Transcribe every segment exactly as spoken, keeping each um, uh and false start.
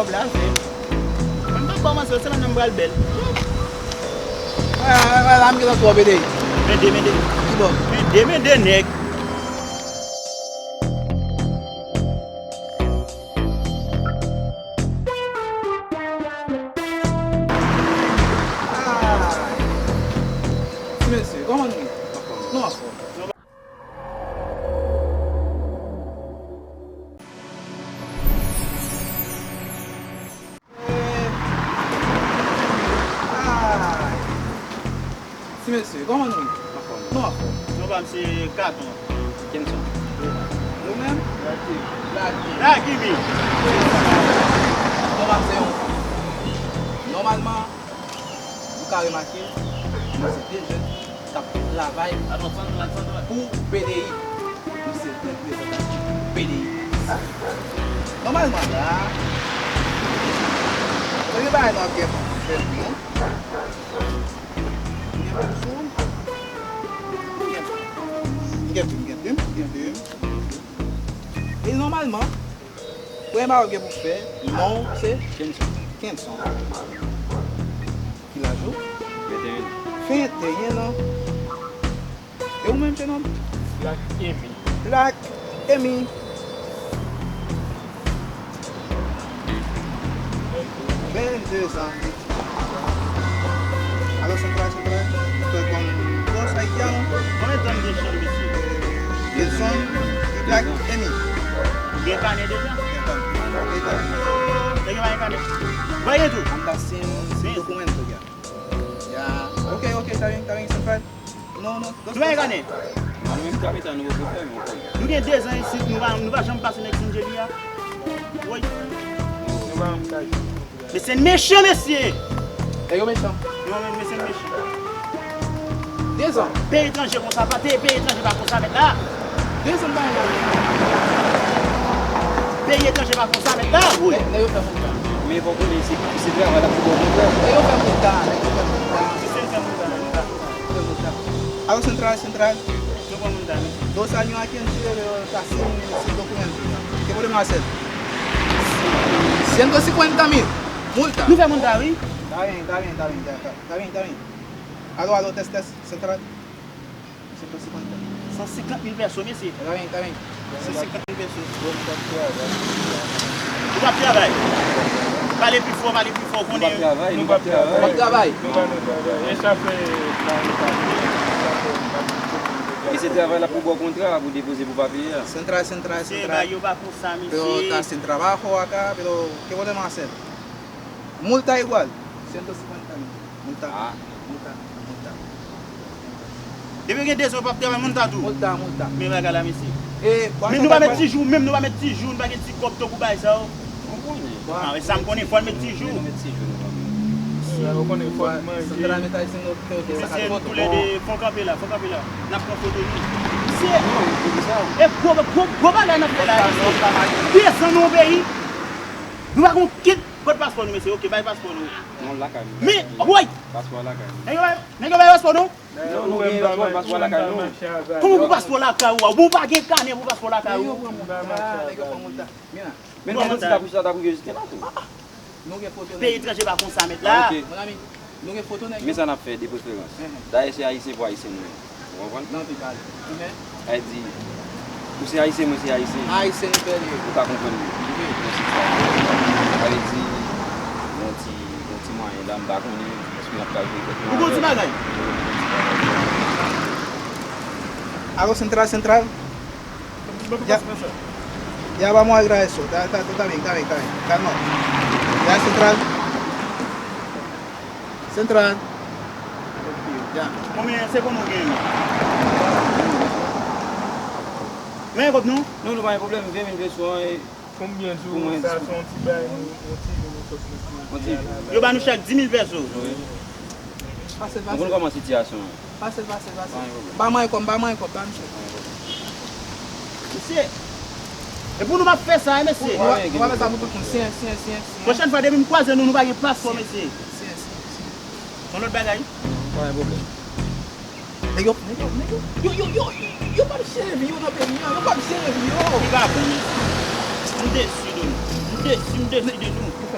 Blaze. Mwen pa kòmanse, se la menm pral bèl. Wè, wè, wè, la m gentan twò pede. Men de, men de. Ki bò? Men de, men de nèg. Ti mesye, kòman nou ye? Nou anfòm. Ti mesye, kòman nou ye? Nou anfòm. Non pa m se Katon. Kenson. Ou menm? Lagi. Lagi, wi. Non pa m se yon fanm. Nòmalman, nou ka remake, nou se de jèn k ap travay pou P D I. Nou se reprezantan P D I. Nòmalman la, premye bagay nou ap gen pou fè pou nou, nou gen pou sou, nou gen pou, nou gen pou, nou gen pou, nou gen pou. E nòmalman, premye bagay w gen pou fè, non w se Kenson. Kenson. Ki laj ou? Venteyen. Venteyen an. E ou menm, jenòm? Black Amy. Black Amy. Vennde zan. Alò, Santral, Santral, fè kòm bòs Ayiti a, non? Konbyen tan m gen chanje, mesye? Kenson, Black Amy. Ou gen kanè deja? Gen kanè. Nèg yo pa gen kanè. Voye tou. I'm the same, same document, yeah. Ya, ok, ok, ta vin, ta vin, Santral. Non, non, non. Nou pa gen kanè. Nou menm kapita nou poko fè, men ou konn. Nou gen de zan isit, nou pa, nou pa janm pase nèg Sinjeli a. Woy. Nou pa janm pase. Mesye n mechan, mesye. Nèg yo mechan. Yo menm, mesye n mechan. De zan. Peyi etranje konsa, pa te peyi etranje pa konsa, mèt la. De zan pa yon bagay. Peyi etranje pa konsa, mèt la, woy. Nèg, nèg yo fè moun ta. Men fò konnen se, se travay la pou bon kontrè. Nèg yo fè moun ta, nèg yo fè moun ta. Mesye n fè moun ta, nèg la. Fè moun ta. Alò, Santral, Santral. Nou pran moun ta, mesye. Dos años aquí en Chile, pero está sin, sin documento. ¿Qué podemos hacer? Ciento cincuenta mil. Multa. Nou fè moun ta, wi. Está bien, está bien, está bien, está bien, está bien. Aló, aló, test, test, Santral. Ciento cincuenta. San senkant mil peso, mesye. Está bien, está bien. San senkant mil peso. Ou p ap travay. Pale pi fò, pale pi fò, konnen. Nou p ap travay, nou p ap travay. Nou p ap travay. Nou p ap travay. E sa fè. E se travay la pou ba w kontra, pou depoze pou papye a. Santral, Santral, Santral. Yo pa konsa, mesye. Pero está sin trabajo acá, pero ¿qué podemos hacer? Multa igual, ciento cincuenta mil. Multa, multa, multa. Depi gen de zan w p ap travay, multa tou. Multa, multa. Men bagay la, mesye. Men nou pa met ti jou, menm nou pa met ti jou, nou pa gen ti kòb tankou bagay sa yo. Ou konnen. Ah, sa m konnen, fò n met ti jou. Ou konnen, fò n manje. Mesye, nou toulède, fò n kanpe la, fò n kanpe la. N ap pran foto nou. Mesye, e gwo, gwo, gwo bagay n ap fè la, mesye. De zan nou peyi. Nou pa gon kit. Kot paspò nou, mesye? Ok, bay paspò nou. Non, lakay nou. Men, woy! Paspò lakay nou. Nèg yo bay, nèg yo bay paspò nou? Non, nou gen yon paspò lakay nou. Kòman pou paspò lakay ou a? Ou pa gen kanè pou paspò lakay ou? Nèg yo pran moun ta. Nèg yo pran moun ta. Men nou konn ti ta pou sa, ta pou yo jis gen la tou. Nou gen foto nèg yo. Peyi etranje pa konsa, mèt la. Ok. Mon ami, nou gen foto nèg yo. Men sa n ap fè de preferans. Dayè se ayisyen pou ayisyen nou ye. Ou konprann? Nan pi pale. Sa vle di, ou se ayisyen, mwen se ayisyen. Ayisyen nou bèl ye. Ou ka konprann mwen. Wi. Prensip sa. Sa vle di, yon ti, yon ti mwayen la, m pa konnen èske n ap ka jwe kèk mwayen. Ou gon ti bagay? Alo, Santral, Santral. Ya, ya vamos a grabar eso. Está, está, está bien, está bien, está bien. Calma. Ya, Santral. Santral. Ya. Konbyen segonn ou genyen? Mwen kòb nou? Non, nou pa gen pwoblèm, ven vin jwe sou an e. Konbyen jou sa se yon ti bagay, yon ti jou nou sot mete. Yon ti jou. Yo ba nou chèk dis mil pèso. Wi. Pase, pase. Nou konn kòman sitiyasyon an. Pase, pase, pase. Pa gen pwoblèm. Ba mwen kòb, ba mwen kòb, ba misye. Mesye, e pou nou pa fè sa, e mesye. Nou pa, nou pa fè sa pou tout moun. Siyen, siyen, siyen, siyen. Pwochèn fwa, depi m kwaze nou, nou pa gen paspò, mesye. Siyen, siyen, siyen. Yon lòt bagay? Pa gen pwoblèm. Nèg yo, nèg yo, nèg yo, yo, yo, yo, yo, yo p ap jere vi yo nan peyi an, yo p ap jere vi yo. Li pa bon, mesye. M desi de nou. M desi, m desi de nou. Yo fè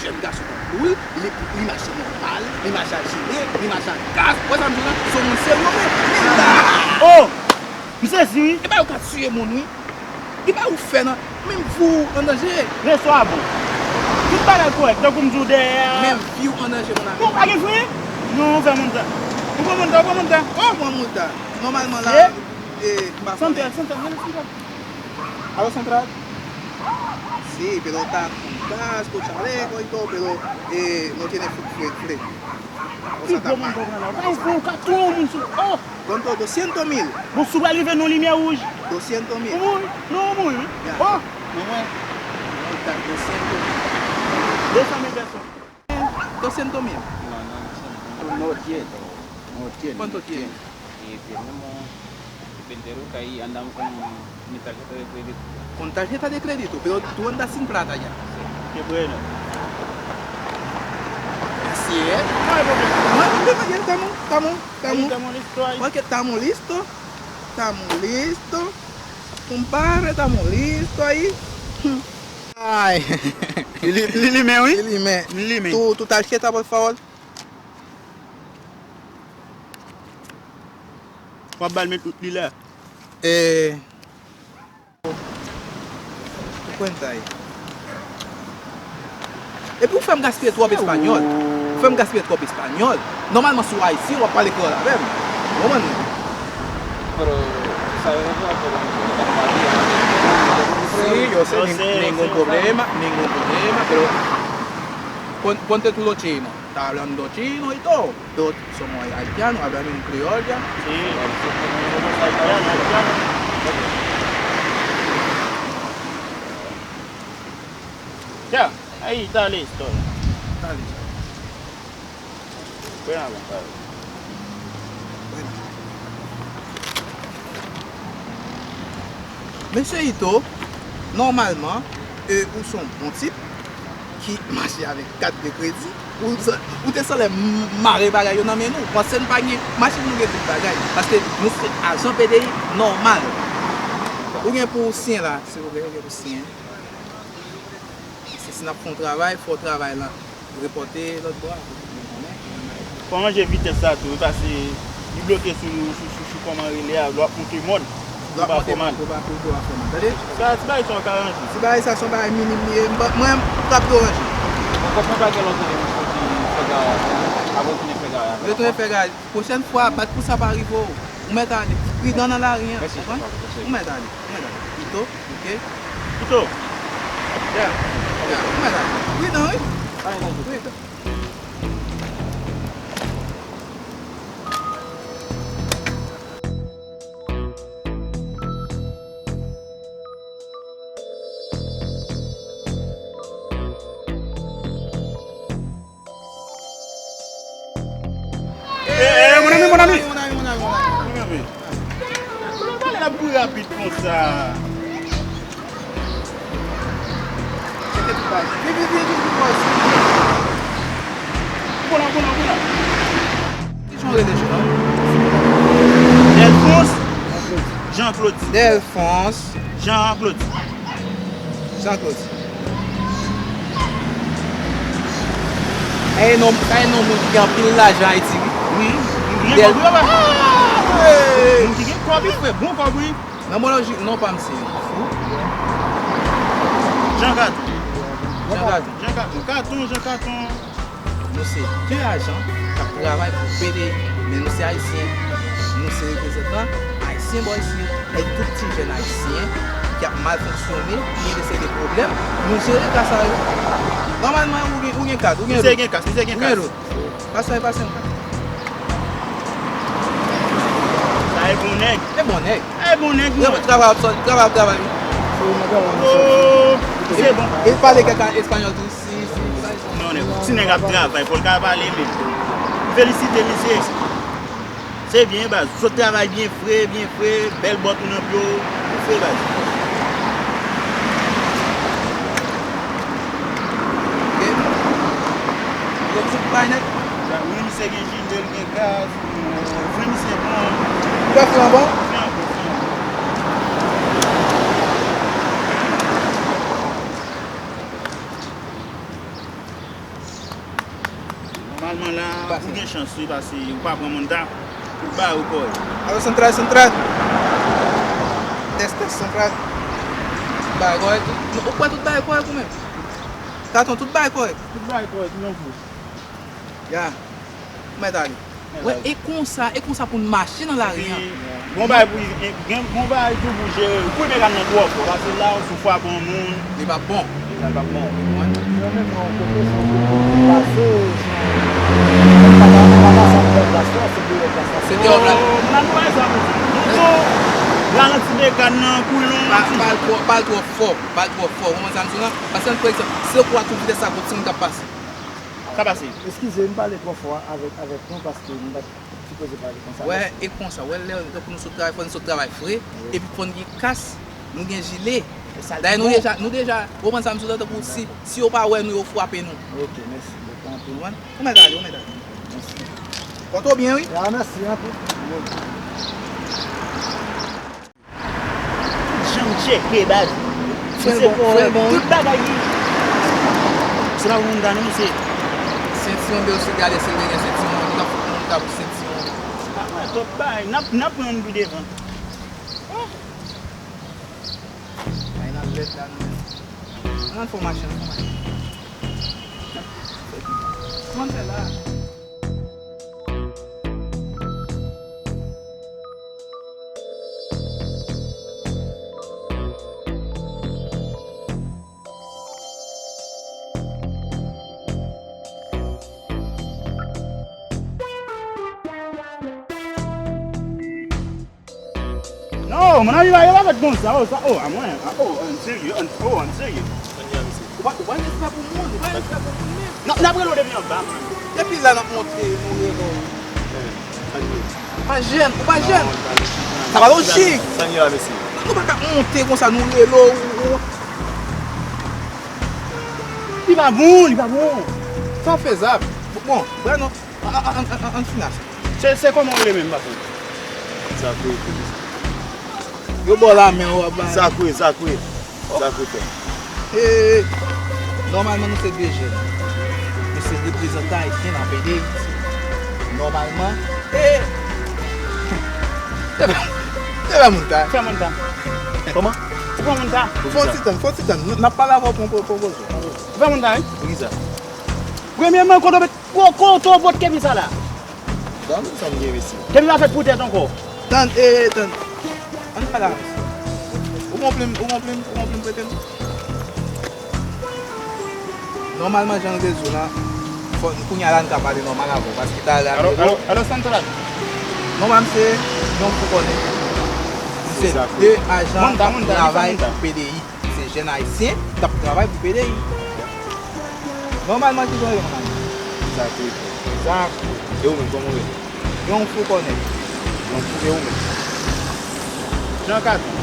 jèn gason tankou l, li, li mache nòmal, li mache ak jile, li mache ak kas. Ou wè sa m di w la? Se yon moun serye, men, men la! Oh! M sezi, wi. E pa yo ka tiye moun, wi. Li pa ou fè nan, menm vi w an danje. Resto a bon. Tout bagay kòrèk, tankou m di w dèyè a. Menm vi w an danje, mon ami. Non, pa gen fri? Non, ou fè moun tan. Ou pran moun tan, ou pran moun tan. Oh! Pran moun tan. Nòmalman la, e, m pa konnen. Santral, Santral, rele Santral. Alo, Santral? Sí, pero está con casco, chaleco y todo, pero, eh, no tiene fre-, fre-, fre-. Ou pran moun tan, ou pran nan. Pa gen fri, ou ka touye yon moun sou. Oh! Konn to dosyentos mil. Bon, si w pral rive nan limyè wouj. Dosyentos mil. Ou mouri. Non, ou mouri, wi. Ya. Oh! Mwen, mwen, mwen, ta dosyentos mil. Desan mil pèsòn. Dosyentos mil. No, no, no, no tiene. No tiene. ¿Cuánto tiene? Y tenemos veinte lucas ahí, andamos con mi tarjeta de crédito. Con tarjeta de crédito, pero tú andas sin plata ya. Qué bueno. Así es. No hay problema. No hay problema, ya estamos, estamos, estamos. Ahí estamos listos ahí. Ok, estamos listos. Estamos listos. Compadre, estamos listos ahí. Ay. Li, li limen, wi. Li limen. Li limen. Tu, tu tarjeta, por favor. W ap ba l men tout li la. E. Ou konn sa ye. Epi ou fè m gaspiye twòp espanyòl. Ou fè m gaspiye twòp espanyòl. Nòmalman, si w Ayisyen, w ap pale kreyòl avè m. Ou konprann? Pero, sa yo rezo a problema. Sí, yo sé, nin-, ningún problema, ningún problema, pero pon-, ponte tu los chinos. Está hablando chino y todo. Pero somos haitianos, hablamos en criollo. Sí, somos haitianos, haitianos. Ya, ahí está listo. Está listo. Buena, compadre. Buena. Mesye Ito, nòmalman, e, ou se yon bon tip ki mache avèk kat de kredi. Ou, ou te sanlè m-, mare bagay yo nan men nou. Panse n pa gen machin, nou gen tout bagay. Paske nou se ajan P D I nòmal. Ou gen pou w siyen la, silvouplè, ou gen pou w siyen. Paske si n ap fè yon travay, fò travay la repòte lòt bò a. Fò w ranje vitès la tou, wi, paske li bloke sou, sou, sou, sou kòman rele a, lè w ap monte mòn, li pa fè mal. Lè w ap monte mòn, li pa, li pa fè mal. Tande? Sa, ti bagay sa w ka ranje. Ti bagay sa, se yon bagay minim li ye. M pa, mwen, m p ap ranje. Ou konprann pa gen lòt moun ki fè sa, apre w fini fè Yo te fè gaj. Pwochèn fwa, bat pou sa pa rive w. Ou mèt ale. Pridan nan lari an. Ou konprann? Ou mèt ale. Ou mèt ale. Pito, ok? Pito. Yeah. Yeah. Ou mèt ale. Pridan, wi. Pridan. Eh, eh, mon ami, mon ami. Mon ami, mon ami, mon ami. Mon ami. Kote w pale la pou rapid konsa? Vin, vin, vin, vin, vin, vin. Bon, bon, bon. Kijan w rele, jèn òm? Delphonse Jean Claude. Delphonse Jean Claude. Jean Claude. Sa e non, sa e non moun ki gen anpil lajan Ayiti, wi. Wi, wi, gen kòb, wi, papa. Moun ki gen kòb, wi, frè, bon kòb, wi. Nan mwen lojik, non pa m se Fou. Jean Carton. Jean Carton. Jean Carton. Carton, Jean Carton. Nou se de ajan k ap travay pou peyi, men nou se Ayisyen. Nou se reprezantan Ayisyen bò isi. Èd tout ti jèn Ayisyen ki ap mal fonksyone, ki gen de seri de pwoblèm, nou jere ka sa yo. Nòmalman, ou gen, ou gen kat, ou gen lout. Misye gen kas, misye gen kas. Ou gen lout. Pase, pase yon kat. Sa e bon nèg. E bon nèg. E bon nèg, non. Travay ap sòti, travay ap travay, wi. Oh, se bon. E pale kèk espanyòl tou. Si, si, si. Non, nèg, ti nèg ap travay, fò l ka pale, men. Felisite misye. Se byen, baz. Sot travay byen fre, byen fre, bèl bòt ou nan pye w. Ou fre, baz. Ok. Yo tout bay nèt. Wi, misye gen jimèl, gen gaz. Fre misye bon. Ou wè fre an bon? Fre an bon, fre an bon. Nòmalman la, ou gen chans wi, paske ou pa pran moun ta, ou bay ou kòrèk. Alo, Santral, Santral. Tès, tès, Santral. Bay kòrèk wi. Ou kwè tout bay kòrèk ou menm? Katon, tout bay kòrèk. Tout bay kòrèk, non, frè. Ya. Ou mèt ale. Wè, e konsa, e konsa pou n mache nan lari an. Epi, bon bagay pou, gen bon bagay tou pou jere. Ou koupe mekàn nan twò fò, paske la, ou sou fwa bon moun. Li p ap bon. Li p ap bon. Ou konprann? Mwen menm, yon kote, se yon kote pou pase, jan, pa, pa, pa pase ak lòt plas la, se deyò plas la. Se deyò plas. Oh, moun ap wè sa, moun. Tonton, ralanti mekàn nan, koulon. Pa, pa l twò, pa l twò fò, pa l twò fò. Ou konprann sa m di w lan? Paske, pa egzanp, si yo kou a tout vitès sa, gon timoun k ap pase. Sa pase. Eskize, m pale twò fò avèk, avèk nou, paske m pa t sipoze pale konsa. Wè, e konsa, wè, lè, tankou nou sot travay, fò n sot travay fre, epi fò n gen kas, nou gen jile. Dayè, nou deja, nou deja, ou konprann sa m di w lan, tankou si, si yo pa wè nou, yo frape nou. Ok, mèsi. Ou konprann? Ou mèt ale, ou mèt ale. Mèsi. Pòte w byen, wi. Ah, mèsi anpil. Tout jan m tcheke, baz. Misye kòrèk, tout bagay li. Se pa pou moun ta non, misye. Sentiwon, de osi gade si l te gen sentiwon, li ta fout moun ta pou sentiwon. Ah, wè, twòp bagay. N ap, n ap pran youn pi devan. Ay, n ap lèd la, nou menm. Ann fè yon machin, ann fè yon machin. Kòman n fè la? Non, mon ami, pa yo pa fèt konsa, oh, sa, oh, a mwen, a, oh, ann serye, ann, oh, ann serye. Ann ya, mesye. Ou pa, ou pa gen respè pou moun, ou pa gen respè pou moun menm. N ap, n ap rele w depi anba, man. Depi la n ap monte, nou rele w. Eh, ann ye. Pa jèn, ou pa jèn. Sa pa lojik. Sa n ye la, mesye. Nou pa ka monte konsa, nou rele w, ou, ou. Li pa bon, li pa bon. Sa fezab. Bon, bon, vre non. A, a, a, ann, ann, ann fini a sa. Se, se kòman w rele menm, patwon? Zakwe. Yo ba w lamen, w ap ba. Zakwe, Zakwe. Zakwe, frè. E, nòmalman, nou se de jèn. Nou se reprezantan ayisyen nan peyi Dayiti. Nòmalman, e, se pa, se pa moun ta. Fè moun ta. Kòman? Se pa moun ta. Fò ti tann, fò ti tann. N ap pale avè w pou yon pwopoze. Se pa moun ta, wi. Poukisa? Premyèman, kote w met, ko-, kote w pot kepi sa la? Gade sa m gen, mesye. Depi pa fèt pou tèt ankò. Tann, e, tann. Ann pale avè m. Ou gon plim, ou gon plim, ou gon plim prete m? Nòmalman, jan nou te di w la, fò, kounye a la, nou ka pale nòmal avè w, paske talè a, alo, alo, alo, Santral. Nòmalman, se yon fou kònèt. Se de ajan k ap travay pou P D I. Se jèn ayisyen k ap travay pou P D I. Nòmalman, ki jan w rele, nòmalman? Zak. Zak. E ou menm, kòman w rele? Yon fou kònèt. Yon fou, e ou menm? Jan Katon.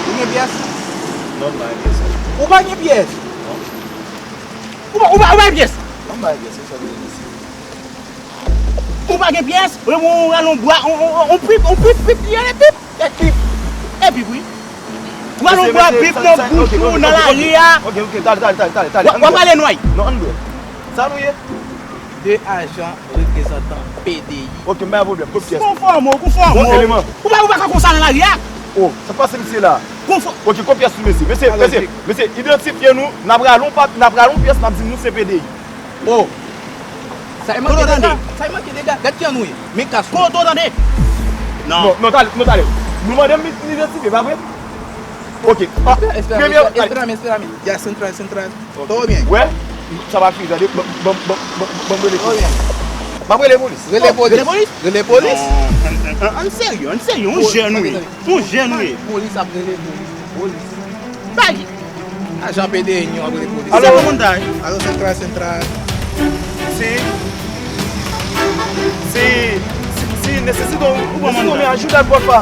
Ou gen pyès? Non, m pa gen pyès. Ou pa gen pyès? Non. Ou pa, ou pa, ou pa gen pyès? Non, m pa gen pyès, se sa m di, mesye. Ou pa gen pyès? Ou, ou, ou rale yon bwa, yon, yon, yon, yon pip, yon pip, pip, li rele pip. E pip. E pip, wi. Ou rale yon bwa pip nan bouch ou, nan lari a. Ok, ok, talè, talè, talè, talè, talè. W ap rale nou, wi. Non, ann bwè. Sa nou ye? De ajan reprezantan P D I. Ok, m pa gen pwoblèm. Kot pyès? Konfòme w, konfòme w. Bon, eleman. Ou pa, ou pa ka konsa nan lari a. Oh, sa k pase misye la? Konfò- Ok, kot pyès sou mesye? Mesye, mesye, mesye, idantifye nou, n ap rale yon pa-, n ap rale yon pyès, n ap di nou se P D I. Oh. Sa e manke dega. Sa e manke dega. Gad kijan nou ye. Men kas nou. Kote w tande? Non. Non, non, talè, non, talè. Nou mande m idantifye, pa vre? Ok. Ah, espera, premye, espera, espera, espera. Ya, santral, santral. Tout byen. Wè, sa pa fini, tande. Ban, ban, ban, ban, ban m rele polis. M ap rele polis. Rele polis. Rele polis? Rele polis? Non, ann, ann, ann, ann serye, ann serye. Yon jèn, wi. Yon jèn, wi. Polis ap rele polis. Polis. Bay. Ajan P D I, nou ap rele polis. Alo? Se pou moun ta, wi. Alo, santral, santral. Si, si, si, si nesesite yon, ou ban m nesesite yon, men ajoute al bòt pa.